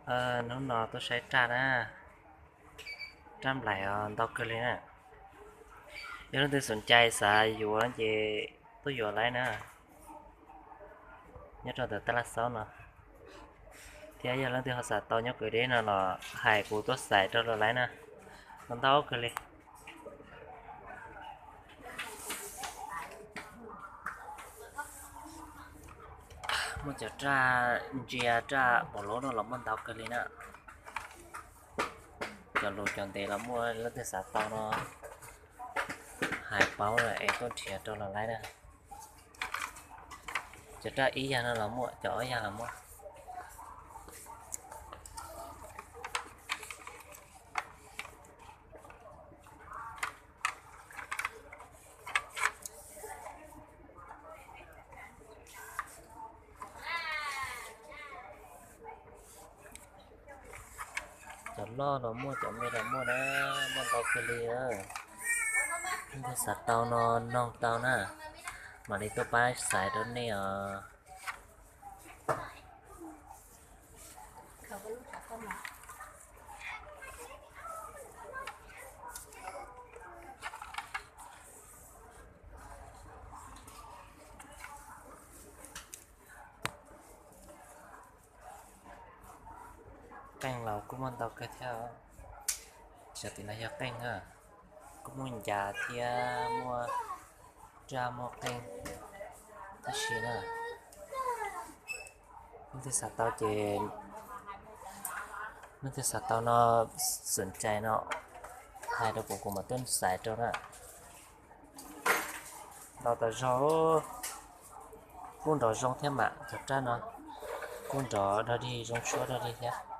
Hnub no tuaj saib raj na, raj nplaim os ntau kawg li na. Yog leej twg xom cai xav yuav ces tuaj yuav laib na, nyob rau ntawm tab laj xaub no. Thiab yog leej twg ho xav tau nyob kwv deb no los hais kuv tuaj xaiv rau los laib na, ntau kawg li. Muaj cov raj ntsia raj pom laub no los muaj ntau kawg li na. Cov lus cov ntev los muaj, leej twg xav tau no hais paub es tuaj nrhiav rau los laib na. Cov raj ib yag no los muaj, cov ob yag los muaj. Cov loj los muaj, cov me los muaj na, muaj ntau kawg li. Leej twg xav tau no noog tau na, mam li tuaj pab xaiv rau nej os. Qeej los kuj muaj ntau kawg thiab. Xyov tim no yog qeej na, kuj muaj ncas thiab muaj raj muaj qeej tab sis na. Leej twg xav tau ces, leej twg xav tau no, xom cai no hais rau kuv, kuv mam tuaj xaiv rau na. Ntau tas zog, kub nrov zoo thiab mam cov raj no, kub nrov dog dig zoo tshuab dog dig thiab.